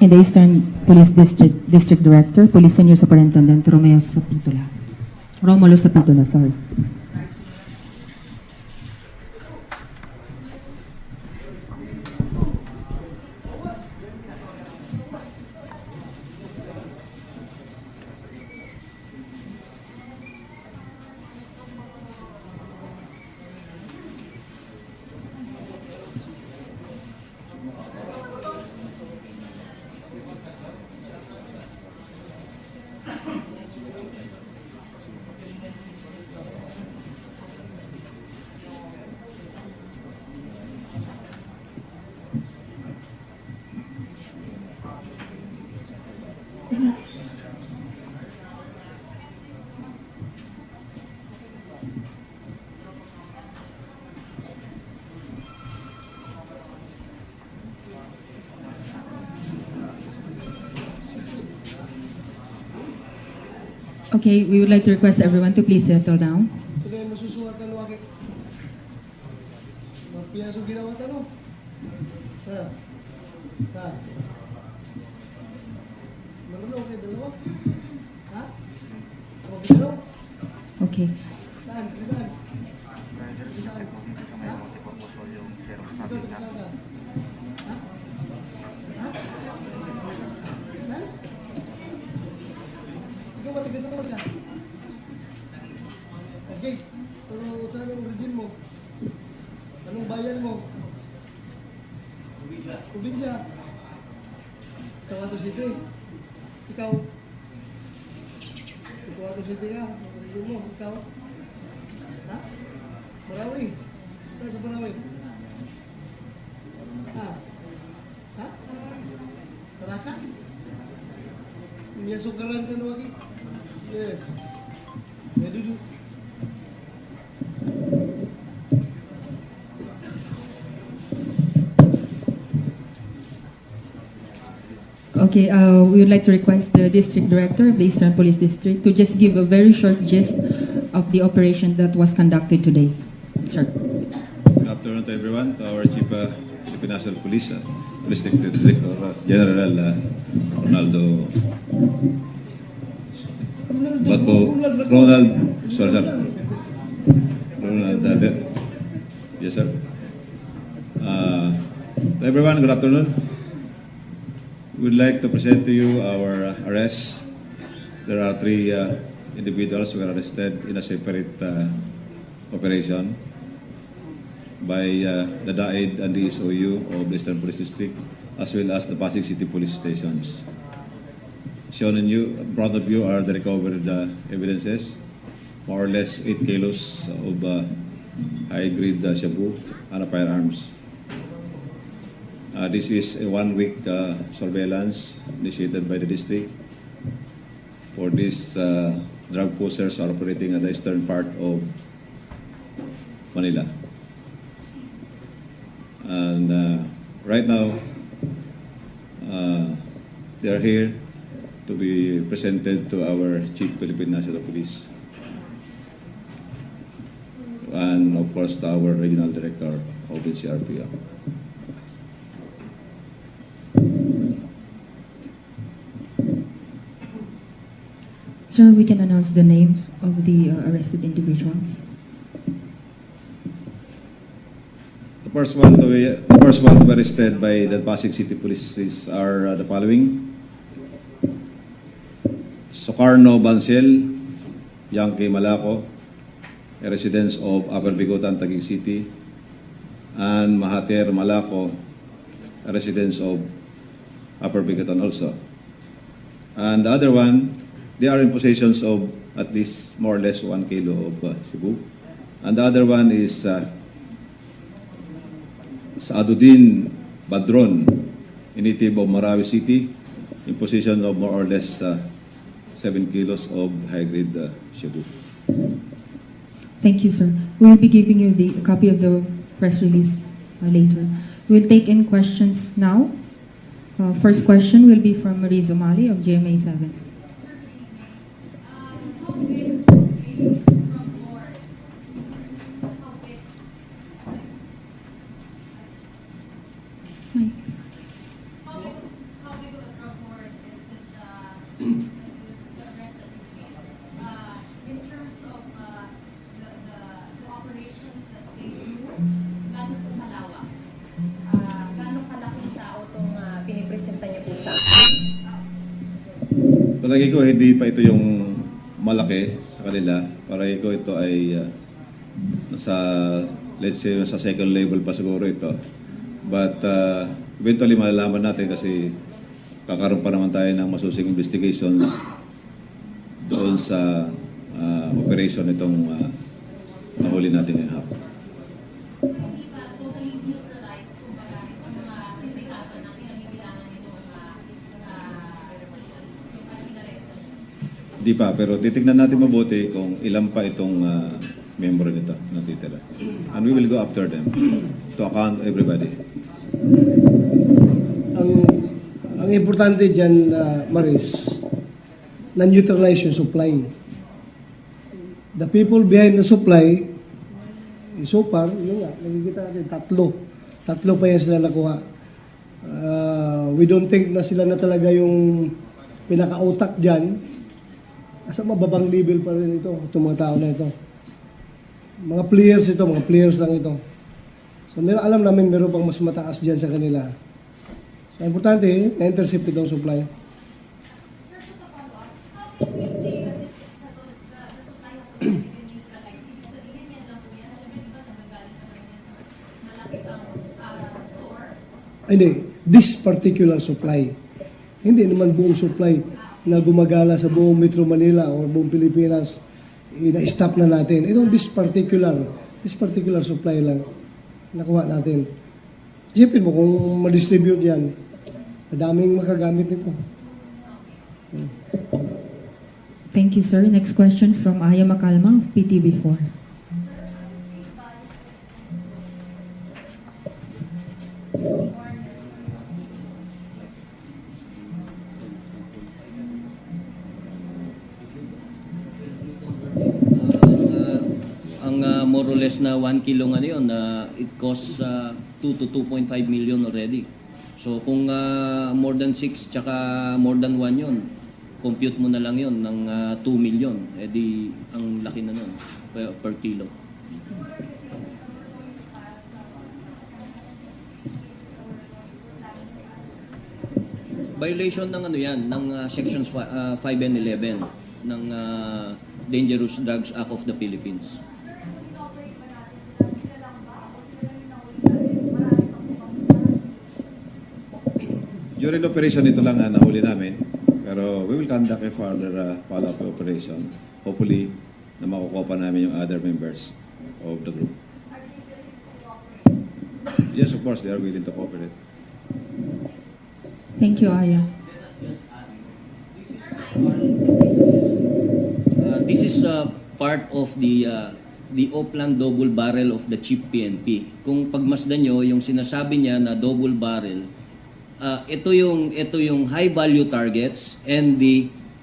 in the Eastern Police District Director, Police Senior Superintendent Romulo Sapitola, sorry. Okay, we would like to request everyone to please settle down. Kaya masusuwat na luwaki. Magpiyaso ginawa tanong. Ha? Ha? Marunong kayo dalawa? Ha? O, binalo? Okay. Saan? Saan? Saan? Ha? Ito, saan ka? Ha? Ha? Saan? Ikaw ba tigas ako ka? Okay. Pero saan ang origin mo? Anong bayan mo? Probinsya. Tawato City. Ikaw? Tawato City ka. Ang origin mo. Ikaw? Ha? Marawi. Saan sa Marawi? Ha? Sa? Taraka? Miyasukaran ka na waki? Yeah. Yeah, dudu. Okay, we would like to request the District Director of the Eastern Police District to just give a very short gist of the operation that was conducted today. Sir. Good afternoon to everyone, to our Chief Philippine National Police, Police Director General Ronaldo Ronald, sorry sir. Ronald, yes sir. To everyone, good afternoon. We'd like to present to you our arrest. There are 3 individuals who were arrested in a separate operation by the DAID and the SOU of the Eastern Police District, as well as the Pasig City Police Stations. Shown in front of you are the recovered evidences, more or less 8 kilos of high-grade shabu and firearms. This is a 1-week surveillance initiated by the district for these drug pushers are operating at the eastern part of Manila. And right now, they are here to be presented to our Chief Philippine National Police and of course to our Regional Director of the CRPO. Sir, we can announce the names of the arrested individuals. The first one to be arrested by the Pasig City Police are the following: Socarno Bansel, Yankee Malaco, a residence of Upper Bigotan, Taguig City, and Mahater Malaco, a residence of Upper Bigotan also. And the other one, they are in possessions of at least more or less 1 kilo of Cebu. And the other one is Saaduddin Badron, a native of Marawi City, in possession of more or less 7 kilos of high-grade Cebu. Thank you, sir. We will be giving you a copy of the press release later. We will take in questions now. First question will be from Marie Zumali of GMA 7. In terms of the operations that they do, gano'n po kalawak? Gano'n kalaking tao itong pinipresenta niyo po sa Palagi ko hindi pa ito yung malaki sa kanila. Palagi ko ito ay nasa, let's say, sa second level pa siguro ito. But eventually malalaman natin kasi kakaroon pa naman tayo ng masusing investigation doon sa operation itong nahuli natin yung hapon. hindi pa totally neutralized kung baga itong mga sindikato na pinanibilangan itong pinaresto? Di pa, pero titignan natin mabuti kung ilan pa itong member nito natitira. And we will go after them to account everybody. Ang importante dyan, Maris, na-neutralize yung supply. The people behind the supply, so far, yun nga, nakikita natin, tatlo pa yan sila nakuha. We don't think na sila na talaga yung pinaka-utak dyan. Asa mababang level pa rin ito, itong mga tao na ito. Mga players lang ito. So alam namin meron pang mas mataas dyan sa kanila. So importante, na-intercept itong supply. Sir, just a follow-up. How can we say that the supply has already been neutralized? Ibig sabihin yan lang po yan. Alam mo ba nagagaling pa naman yan sa mas malaki pang source? Hindi, this particular supply. Hindi naman buong supply na gumagala sa buong Metro Manila o buong Pilipinas, na-stop na natin. Itong this particular supply lang nakuha natin. Isipin mo kung ma-distribute yan, madaming makagamit nito. Thank you, sir. Next question is from Aya Macalma of PTV4. More or less na 1 kilo nga yun, it costs 2 to 2.5 million already. So kung more than 6 tsaka more than 1 yun, compute mo na lang yun ng 2 million. Eh di ang laki na nun per kilo. Violation ng ano yan, ng sections 5 and 11 ng Dangerous Drugs Act of the Philippines. During operation, ito lang nahuli namin. Pero we will conduct a further follow-up operation. Hopefully, na makukuha pa namin yung other members of the group. Yes, of course, they are willing to cooperate. Thank you, Aya. This is part of the Oplan double barrel of the Chief PNP. Kung pagmasdan nyo, yung sinasabi niya na double barrel, ito yung high value targets and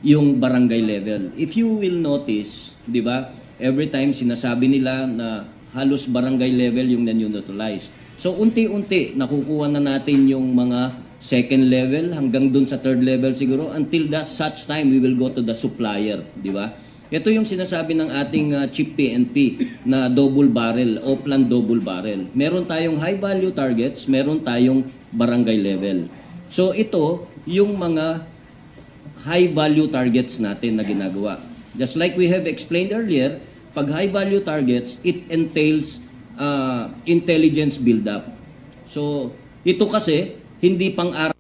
yung barangay level. If you will notice, 'di ba? Every time sinasabi nila na halos barangay level yung na-neutralize. So unti-unti nakukuha na natin yung mga second level hanggang dun sa third level siguro until such time we will go to the supplier, 'di ba? Ito yung sinasabi ng ating Chief PNP na double barrel, Oplan double barrel. Meron tayong high value targets, meron tayong barangay level. So ito yung mga high value targets natin na ginagawa. Just like we have explained earlier, pag high value targets, it entails intelligence build-up. So ito kasi hindi pang-araw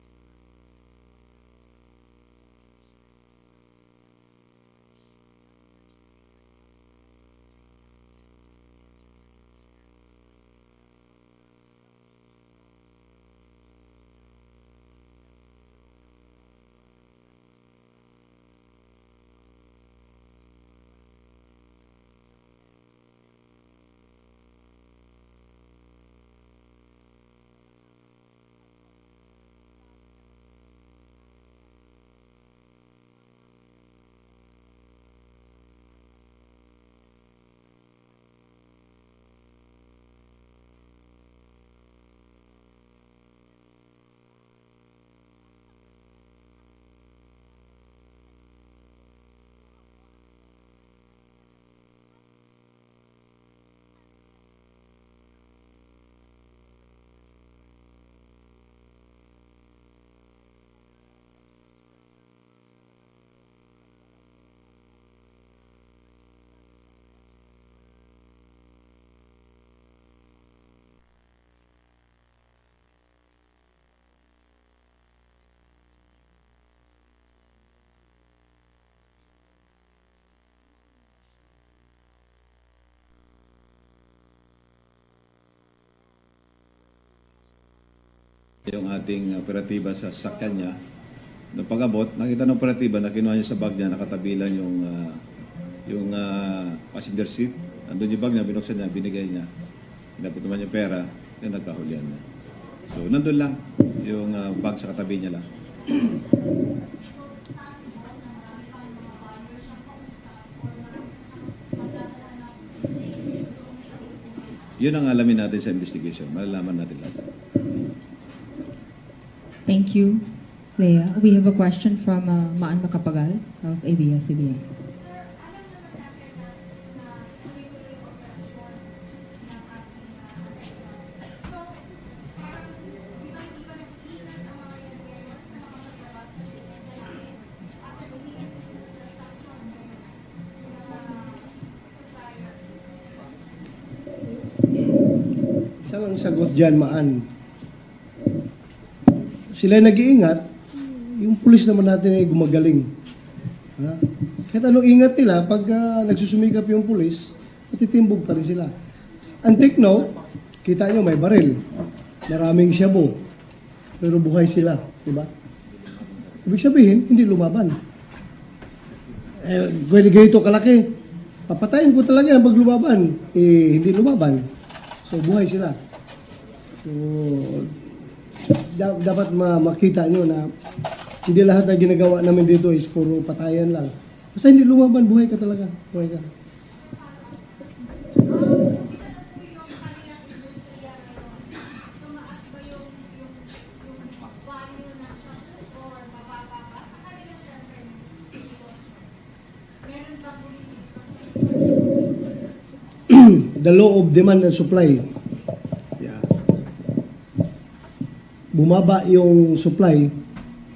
yung ating operatiba sa sasakyan niya. Nung pag-abot, nakita ng operatiba na kinuha niya sa bag niya, nakatabilan yung passenger seat. Andun yung bag niya, binuksan niya, binigay niya. Pinapot naman yung pera, then nagkahulihan niya. So, nandun lang yung bag sa katabi niya lang. Yun ang alamin natin sa investigation. Malalaman natin lahat. Thank you, Leah. We have a question from Maan Macapagal of ABS-CBN. Sir, alam naman natin na tuloy-tuloy yung operasyon ng ating so, parang di ba hindi pa nag-iingat ang mga yan ngayon na makapaglabas ng sinenta natin after umiingat sa transaction ng supplier? Isang ang sagot dyan, Maan. Sila nag-iingat, yung pulis naman natin ay gumagaling. Ha? Kahit anong ingat nila, pag nagsusumikap yung pulis, matitimbog pa rin sila. And take note, kita nyo may baril. Maraming shabu. Pero buhay sila. Diba? Ibig sabihin, hindi lumaban. Ganito kalaki. Papatayin ko talaga yan pag lumaban. Hindi lumaban. So, buhay sila. So, dapat makita nyo na hindi lahat na ginagawa namin dito is puro patayan lang. Basta hindi lumaban, buhay ka talaga. Buhay ka. Tumaas ba yung value na siya or mababa ba? Sa kanila syempre, meron ba The law of demand and supply. Yeah. Bumaba yung supply,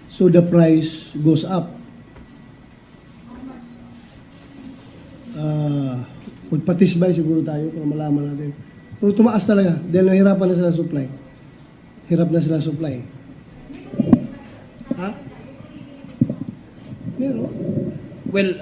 so the price goes up. Magpatisbay siguro tayo para malaman natin. Pero tumaas talaga dahil nahirapan na sila supply. Hirap na sila supply. Ha? Meron. Well,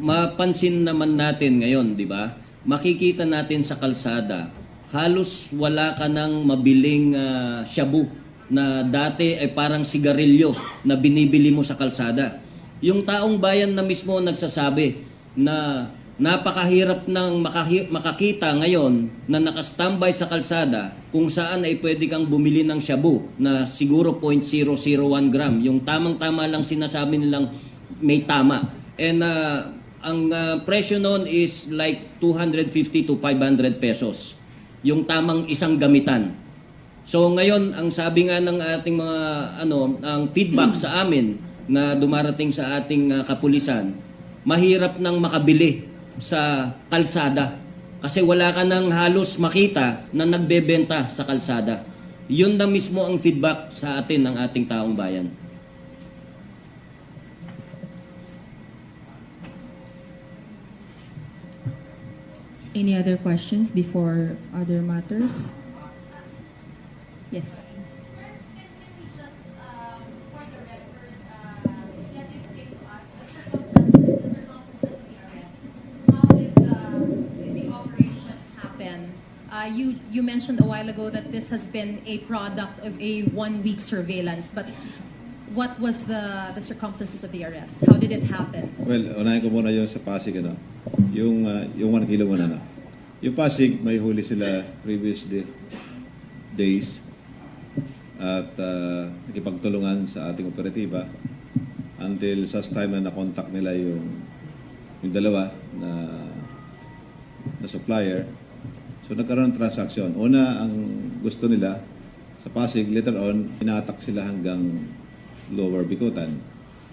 mapansin naman natin ngayon, di ba? Makikita natin sa kalsada, halos wala ka nang mabiling shabu na dati ay parang sigarilyo na binibili mo sa kalsada. Yung taong bayan na mismo nagsasabi na napakahirap ng makakita ngayon na nakastambay sa kalsada kung saan ay pwede kang bumili ng shabu na siguro 0.001 gram. Yung tamang-tama lang sinasabi nilang may tama. And ang presyo noon is like 250 to 500 pesos. Yung tamang isang gamitan. So ngayon, ang sabi nga ng ating mga ang feedback sa amin na dumarating sa ating kapulisan, mahirap nang makabili sa kalsada kasi wala ka nang halos makita na nagbebenta sa kalsada. Yun na mismo ang feedback sa atin ng ating taong bayan. Any other questions before other matters? Yes. Sir, can we just, for the record, can you explain to us the circumstances of the arrest? How did the operation happen? You mentioned a while ago that this has been a product of a 1-week surveillance, but what was the circumstances of the arrest? How did it happen? Well, unahin ko muna yung sa Pasig, yung 1 kilo muna na. Yung Pasig, may huli sila previous days at nakipagtulungan sa ating operatiba until sa time na na-contact nila yung dalawa na supplier. So nagkaroon ng transaction. Una, ang gusto nila sa Pasig, later on, inatak sila hanggang Lower Bikutan.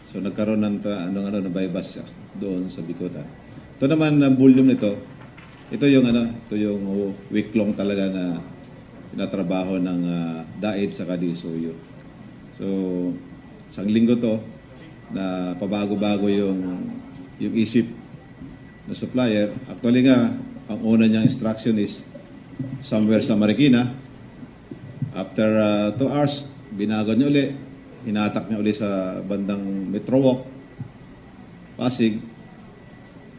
So nagkaroon ng bypass doon sa Bikutan. Ito naman ang volume nito. Ito yung week-long talaga na tinatrabaho ng DAID sa DSOU. So isang linggo to na pabago-bago yung isip ng supplier. Actually nga, ang una niyang instruction is somewhere sa Marikina. After 2 hours, binago niya uli. Hinatak niya uli sa bandang Metro Walk, Pasig.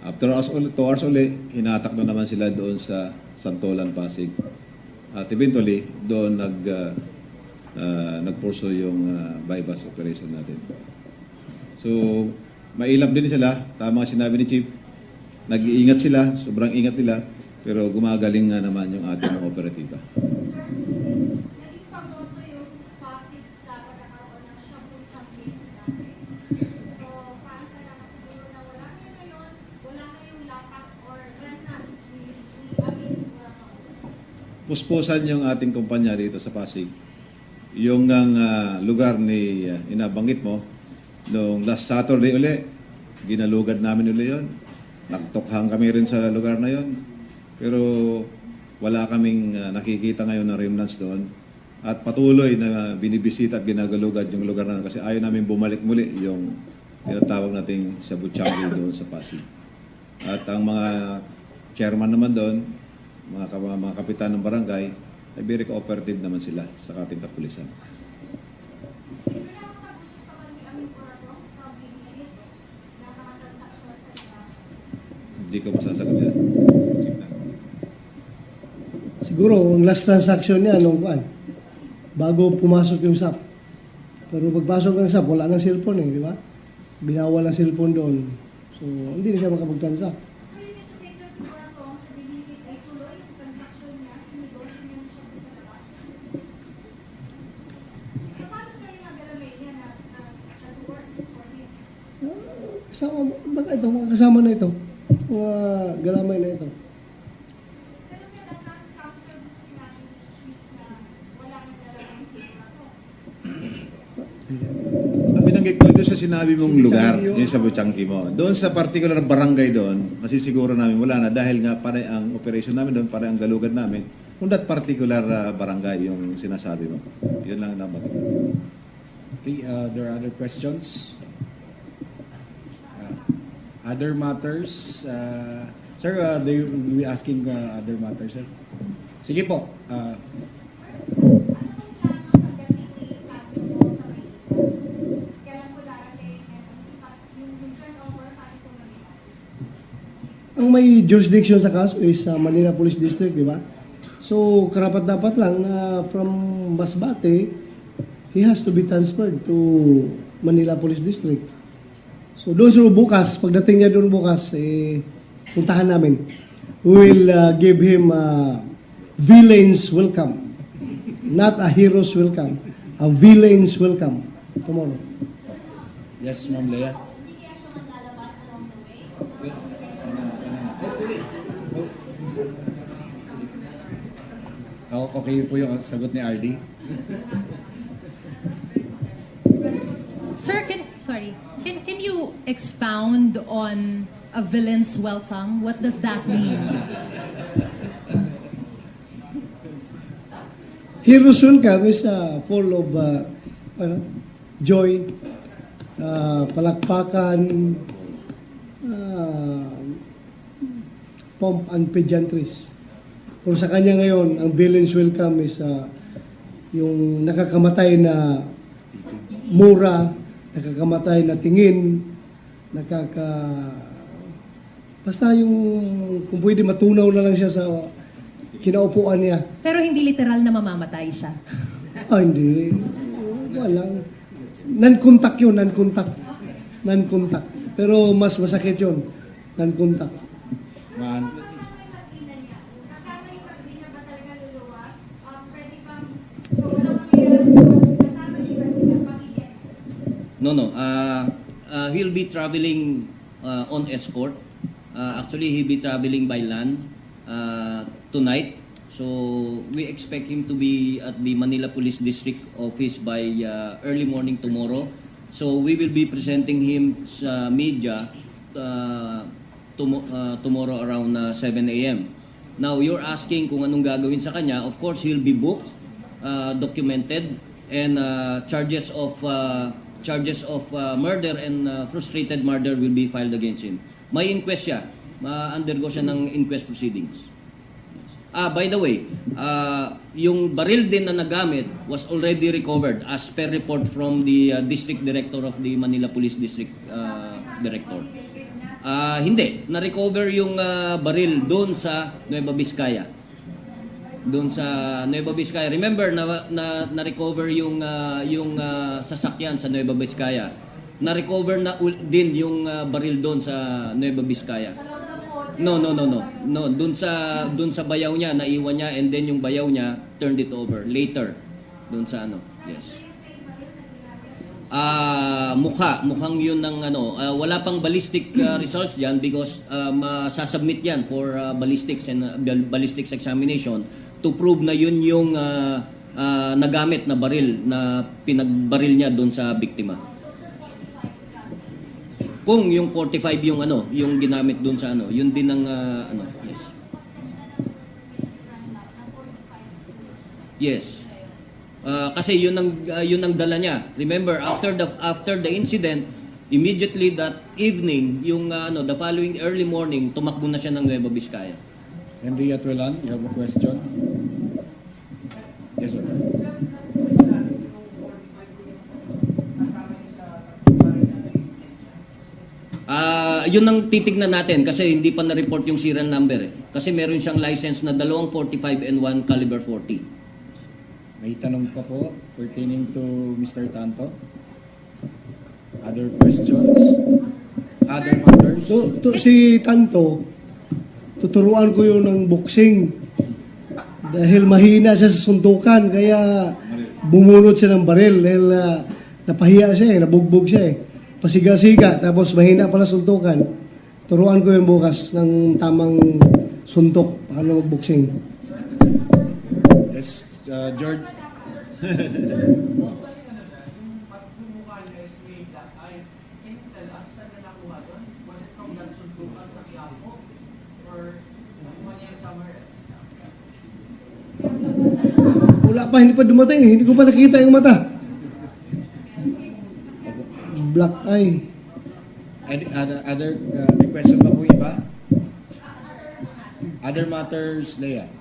After 2 hours uli, hinatak na naman sila doon sa Santolan, Pasig. At eventually, doon nagpurso yung bypass operation natin. So, mailap din sila. Tama ang sinabi ni Chief. Nag-iingat sila, sobrang ingat nila, pero gumagaling nga naman yung ating mga operatiba. Naging famoso yung Pasig sa pagkakaroon ng shampoo champion natin. So, parang kailangan siguro na wala kayo ngayon, wala kayong lapak or grandmas ni Amin Buraco. Puspusan yung ating kumpanya dito sa Pasig. Yung lugar ni inabanggit mo, noong last Saturday uli, ginalugad namin uli yun. Nagtokhang kami rin sa lugar na yon. Pero wala kaming nakikita ngayon na remnants doon. At patuloy na binibisita at ginagalugad yung lugar na yun kasi ayaw namin bumalik muli yung tinatawag nating sa Butchangli doon sa Pasig. At ang mga chairman naman doon, mga kapitan ng barangay, ay very cooperative naman sila sa ating kapulisan. Is there ako pag-utos pa ba si Amin Buraco from PBA na mga transaction sa labas? Hindi ko masasagot yan. Siguro, ang last transaction niya, nung bago pumasok yung SAP. Pero pagpasok ng SAP, wala ng cellphone di ba? Binawal ang cellphone doon. So, hindi na siya makapag-transact. So, you mean to say, Sir, si Buraco, sa dinigit ay tuloy sa transaction niya, sinegosyo niya yung shampoo sa labas? So, paano siya yung nagalamay niya na nag-work for him? Mga kasama na ito. Mga galamay na ito. Pero sir, that not counter sinabi ni Chief na wala nang galamay si Buraco. Ang binanggit ko doon sa sinabi mong lugar, yung sa Butchangki mo. Doon sa particular barangay doon, masisiguro namin wala na dahil nga pare ang operation namin doon, pare ang galugad namin. Kung that particular barangay yung sinasabi mo. Yun lang naman. Okay, there are other questions? Other matters? Sir, they will be asking other matters, sir. Sige po. Ano bang plano pagdating ni Tato mo sa Maynila? Kailan po darating yung turnover, paano po mangyayari? Ang may jurisdiction sa kaso is Manila Police District, di ba? So, karapat-dapat lang na from Masbate, he has to be transferred to Manila Police District. So, doon sa bukas, pagdating niya doon bukas, puntahan namin. We will give him a villain's welcome. Not a hero's welcome. A villain's welcome tomorrow. Yes, Ma'am Lea. Hindi kaya siya maglalabas along the way? Okay po yung sagot ni RD. Sir, can you expound on a villain's welcome? What does that mean? Hero's welcome is full of joy, palakpakan, pomp and pageantries. Kung sa kanya ngayon, ang villain's welcome is yung nakakamatay na mura, nakakamatay na tingin, basta yung kung pwede matunaw na lang siya sa kinaupuan niya. Pero hindi literal na mamamatay siya. Hindi. Walang. Non-contact yun, non-contact. Non-contact. Pero mas masakit yun. Non-contact. Man. Kasama yung pag-ina ba talaga luluwas? Pwede bang, so walang mangyayari luwas, kasama yung pag-ina, pamilya? No. He'll be traveling on escort. Actually, he'll be traveling by land tonight. So we expect him to be at the Manila Police District Office by early morning tomorrow. So we will be presenting him sa media tomorrow around 7 a.m. Now, you're asking kung anong gagawin sa kanya. Of course, he'll be booked, documented, and charges of murder and frustrated murder will be filed against him. May inquest siya. Ma-undergo siya ng inquest proceedings. By the way, yung baril din na nagamit was already recovered as per report from the district director of the Manila Police District Director. Hindi. Na-recover yung baril doon sa Nueva Vizcaya. doon sa Nueva Vizcaya. Remember na recover yung sasakyan sa Nueva Vizcaya. Na recover na din yung baril doon sa Nueva Vizcaya. No, doon sa bayaw niya, naiwan niya, and then yung bayaw niya turned it over later doon sa ano. Yes. Mukhang yun ng wala pang ballistic results diyan because masasubmit yan for ballistics and ballistics examination to prove na yun yung nagamit na baril na pinagbaril niya doon sa biktima. Kung yung 45 yung ginamit doon sa yun din ang yes. Yes. Kasi yun ang dala niya. Remember, after the incident, immediately that evening, yung the following early morning, tumakbo na siya ng Nueva Vizcaya. Henry Atuelan, you have a question? Yes, sir. Yun ang titignan natin kasi hindi pa na-report yung serial number. Kasi meron siyang license na 2 .45 and 1 caliber 40. May tanong pa po pertaining to Mr. Tanto. Other questions? Other matters? Si Tanto, tuturuan ko yun ng boxing. Dahil mahina siya sa suntukan, kaya bumunot siya ng baril. Dahil napahiya siya nabugbog siya Pasiga-siga, tapos mahina pala suntukan. Turuan ko yun bukas ng tamang suntok, paano mag-boxing. Yes, George. Wala pa, hindi pa dumating. Hindi ko pa nakita yung mata. Black eye. Other may question pa po iba? Other matters, Leah.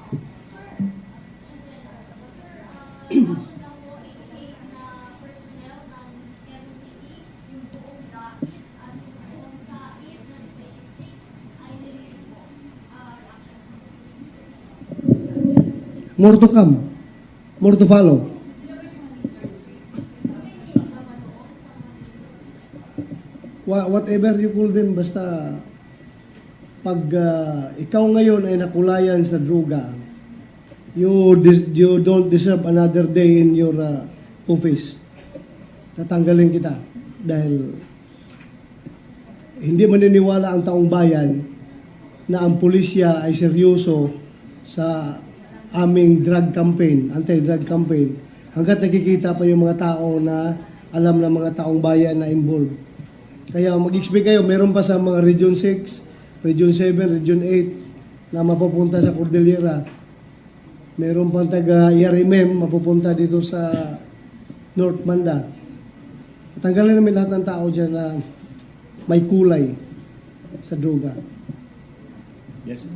More to come. More to follow. Whatever you call them, basta pag ikaw ngayon ay nakulayan sa droga, you don't deserve another day in your office. Tatanggalin kita dahil hindi maniniwala ang taong bayan na ang pulisya ay seryoso sa aming drug campaign, anti-drug campaign, hanggat nakikita pa yung mga tao na alam ng mga taong bayan na involved. Kaya mag-expect kayo, meron pa sa mga Region 6, Region 7, Region 8 na mapupunta sa Cordillera. Meron pang taga-IRMM mapupunta dito sa North Banda. Tanggalin namin lahat ng tao dyan na may kulay sa droga. Yes.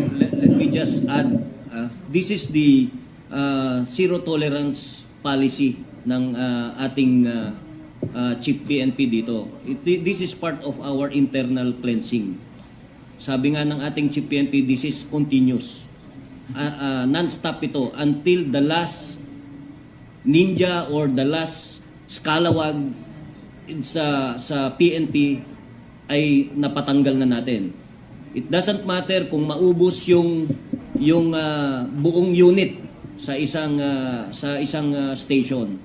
Let me just add, this is the zero tolerance policy ng ating Chief PNP dito. This is part of our internal cleansing. Sabi nga ng ating Chief PNP, this is continuous. Non-stop ito until the last ninja or the last scalawag sa PNP ay napatanggal na natin. It doesn't matter kung maubos yung buong unit sa isang station.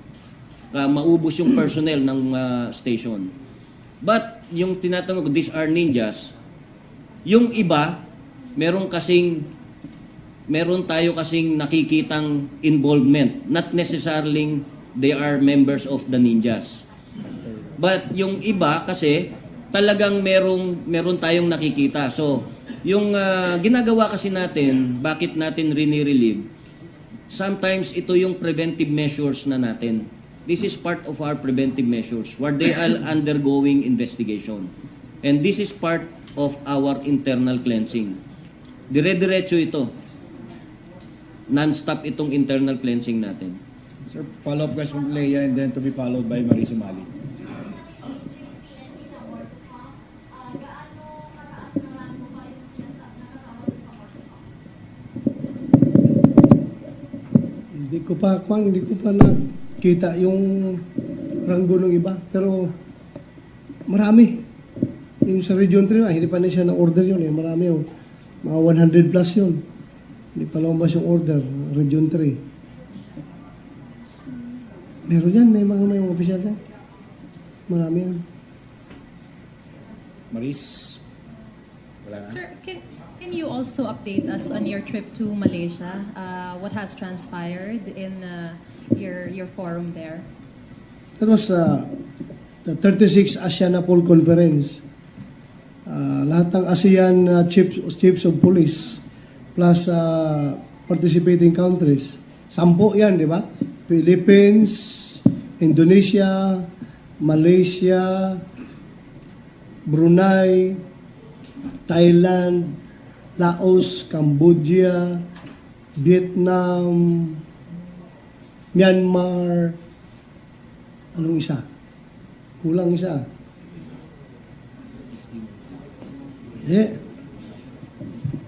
Maubos yung personnel ng station. But yung tinatanong ko, these are ninjas. Yung iba, meron tayo kasing nakikitang involvement. Not necessarily they are members of the ninjas. But yung iba kasi talagang meron tayong nakikita. So, yung ginagawa kasi natin, bakit natin rini-relieve? Sometimes ito yung preventive measures na natin. This is part of our preventive measures where they are undergoing investigation. And this is part of our internal cleansing. Dire-diretso ito. Non-stop itong internal cleansing natin. Sir, follow-up question from Leah and then to be followed by Marie Sumali. hindi ko pa nakita yung ranggo ng iba. Pero marami. Yung sa Region 3, hindi pa na siya na-order yun. Marami yun. Mga 100 plus yun. Hindi pa lumabas yung order, Region 3. Meron yan, may mga opisyal yan. Marami yan. Maris? Wala na? Sir, can you also update us on your trip to Malaysia? What has transpired in your forum there? That was the 36th ASEAN-APOL Conference. Lahat ng ASEAN chiefs of police plus participating countries. 10 yan, di ba? Philippines, Indonesia, Malaysia, Brunei, Thailand, Laos, Cambodia, Vietnam, Myanmar, anong isa? Kulang isa.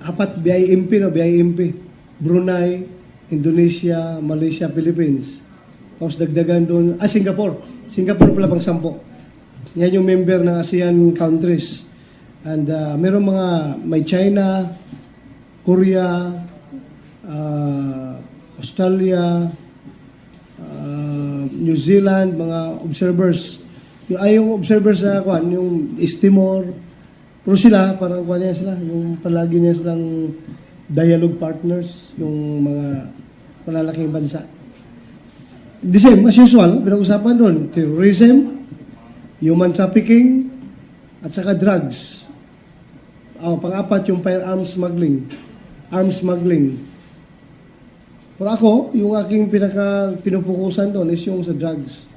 Apat BIMP, no? BIMP. Brunei, Indonesia, Malaysia, Philippines. Tapos dagdagan doon, Singapore. Singapore pala pang 10. Yan yung member ng ASEAN countries. And may China, Korea, Australia, New Zealand, mga observers. Yung observers na yung East Timor, pero sila, parang niya sila, yung palagi niya silang dialogue partners, yung mga malalaking bansa. The same, as usual, pinag-usapan doon, terrorism, human trafficking, at saka drugs. Pang-apat, yung firearms smuggling, arms smuggling. Pero ako, yung aking pinupukusan doon is yung sa drugs.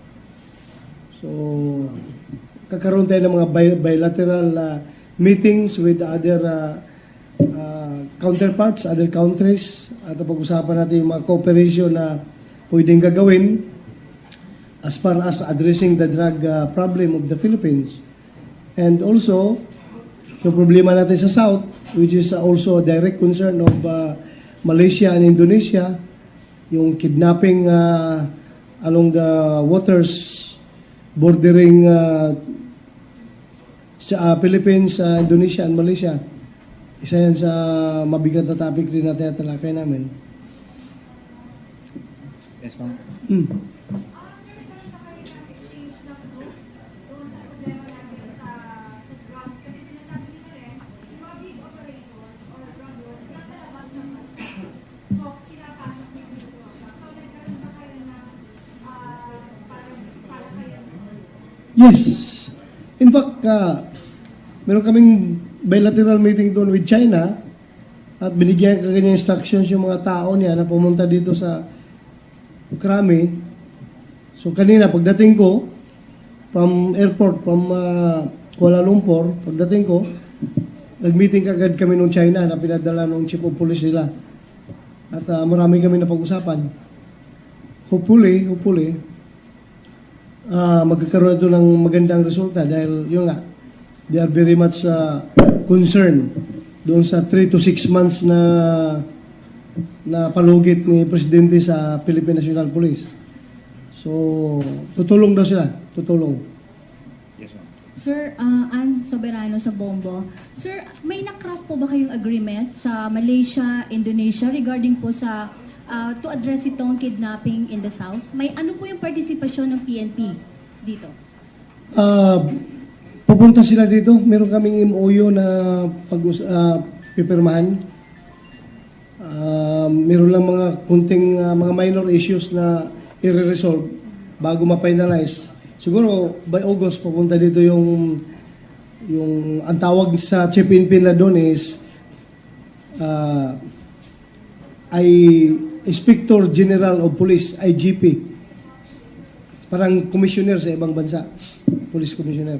So, kakaroon tayo ng mga bilateral meetings with other counterparts, other countries, at pag-usapan natin yung mga cooperation na pwedeng gagawin as far as addressing the drug problem of the Philippines. And also, yung problema natin sa South, which is also a direct concern of Malaysia and Indonesia, yung kidnapping along the waters bordering sa Philippines, Indonesia, and Malaysia. Isa yan sa mabigat na topic rin natin at talakay namin. Yes, ma'am. Sir, nagkaroon pa kayo ng exchange ng notes doon sa problema natin sa drugs. Kasi sinasabi nila rin, yung mga big operators or drug lords, nasa labas ng bansa. So, pinapasok niyo yung drugs. So, nagkaroon pa kayo ng para kayo. Yes. In fact, meron kaming bilateral meeting doon with China at binigyan ka ganyan instructions yung mga tao niya na pumunta dito sa Krami. So kanina, pagdating ko from airport, from Kuala Lumpur, pagdating ko, nag-meeting kagad kami nung China na pinadala nung chief of police nila. At marami kami napag-usapan. Hopefully, magkakaroon ito ng magandang resulta dahil yun nga, they are very much concerned doon sa 3 to 6 months na palugit ni Presidente sa Philippine National Police. So, tutulong daw sila. Tutulong. Yes, ma'am. Sir, Ann Soberano sa Bombo. Sir, may nakraft po ba kayong agreement sa Malaysia, Indonesia regarding po sa to address itong kidnapping in the South? May ano po yung partisipasyon ng PNP dito? Pupunta sila dito. Meron kaming MOU na pipirmahan. Meron lang mga kunting mga minor issues na i-resolve bago ma-finalize. Siguro by August pupunta dito yung ang tawag sa Chief Pinpin na doon is Inspector General of Police, IGP. Parang commissioner sa ibang bansa. Police commissioner.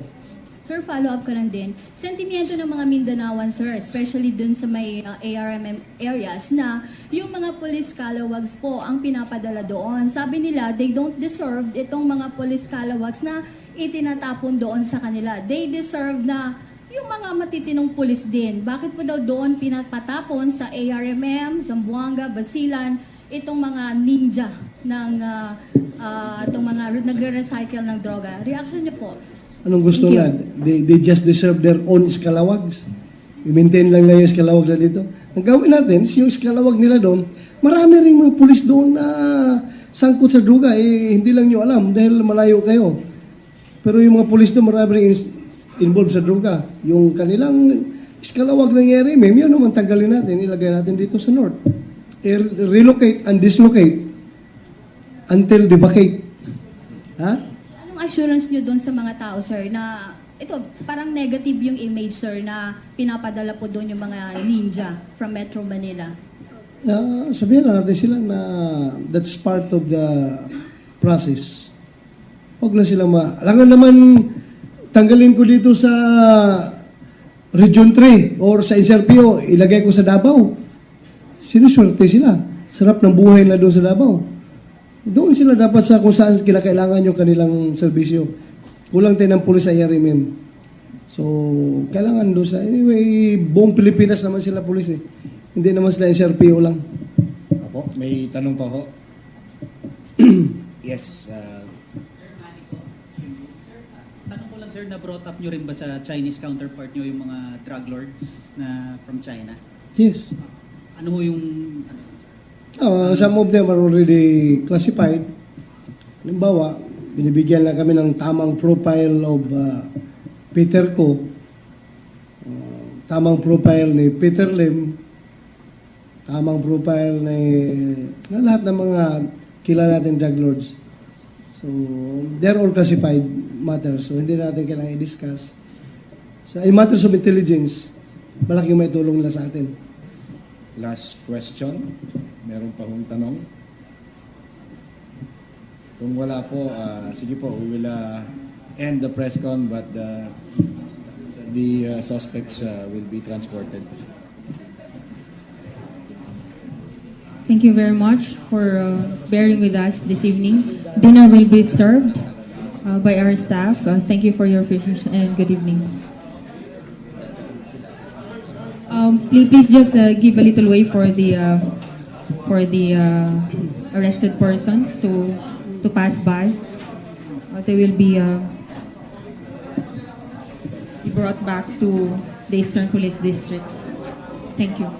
Sir, follow-up ko lang din. Sentimiento ng mga Mindanaoan, sir, especially dun sa may ARMM areas na yung mga police calawags po ang pinapadala doon. Sabi nila, they don't deserve itong mga police calawags na itinatapon doon sa kanila. They deserve na yung mga matitinong pulis din. Bakit po daw doon pinapatapon sa ARMM, Zamboanga, Basilan, itong mga ninja ng itong mga nagre-recycle ng droga. Reaction niyo po? Anong gusto Thank na? They just deserve their own iskalawags. I-maintain lang yung iskalawag na dito. Ang gawin natin, is yung iskalawag nila doon, marami rin mga pulis doon na sangkot sa droga. Hindi lang nyo alam dahil malayo kayo. Pero yung mga pulis doon, marami rin involved sa droga. Yung kanilang iskalawag ng RMM, yun naman tanggalin natin, ilagay natin dito sa north. Relocate and dislocate until devacate. Ha? Anong assurance niyo doon sa mga tao, sir, na ito, parang negative yung image, sir, na pinapadala po doon yung mga ninja from Metro Manila? Sabihin lang natin sila na that's part of the process. Huwag lang sila alangan naman tanggalin ko dito sa Region 3 or sa NCRPO, ilagay ko sa Davao. Sinuswerte sila. Sarap ng buhay na doon sa Davao. Doon sila dapat sa kung saan kinakailangan yung kanilang serbisyo. Kulang tayo ng pulis sa RMM. So, kailangan doon sa... Anyway, buong Pilipinas naman sila pulis eh. Hindi naman sila NCRPO lang. Apo, may tanong pa ho. Yes. Tanong ko lang sir, na-brought up nyo rin ba sa Chinese counterpart nyo yung mga drug lords na from China? Yes. Ano ho yung... Some of them are already classified. Halimbawa, binibigyan lang kami ng tamang profile of Peter Ko, tamang profile ni Peter Lim, tamang profile na lahat ng mga kilala natin drug lords. So, they're all classified matters. So, hindi natin kailangan i-discuss. So, in matters of intelligence, malaking may tulong nila sa atin. Last question. Meron pa hong tanong? Kung wala po, sige po, we will end the press con, but the suspects will be transported. Thank you very much for bearing with us this evening. Dinner will be served by our staff. Thank you for your patience and good evening. Please just give a little way for the arrested persons to pass by. They will be brought back to the Eastern Police District. Thank you.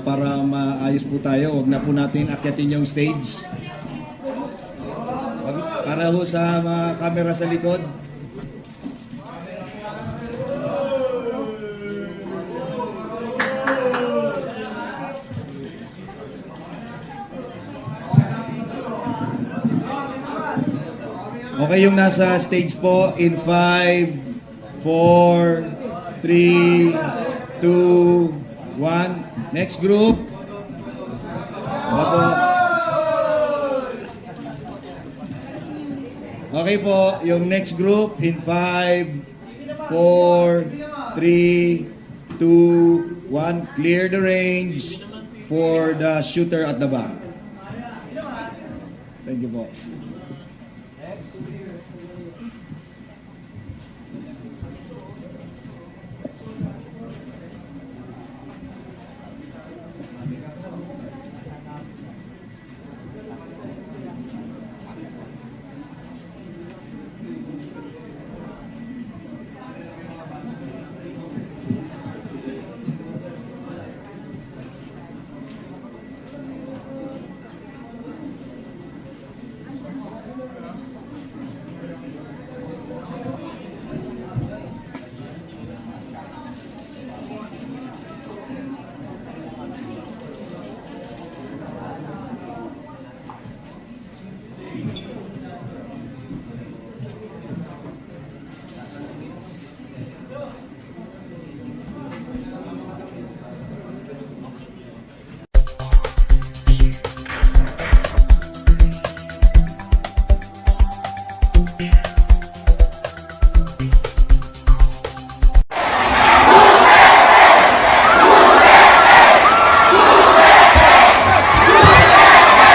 Para maayos po tayo, huwag na po natin akyatin yung stage. Para ho sa mga camera sa likod. Okay, yung nasa stage po in 5, 4, 3, 2, 1. Next group. Okay po, yung next group in 5, 4, 3, 2, 1. Clear the range for the shooter at the back. Thank you po.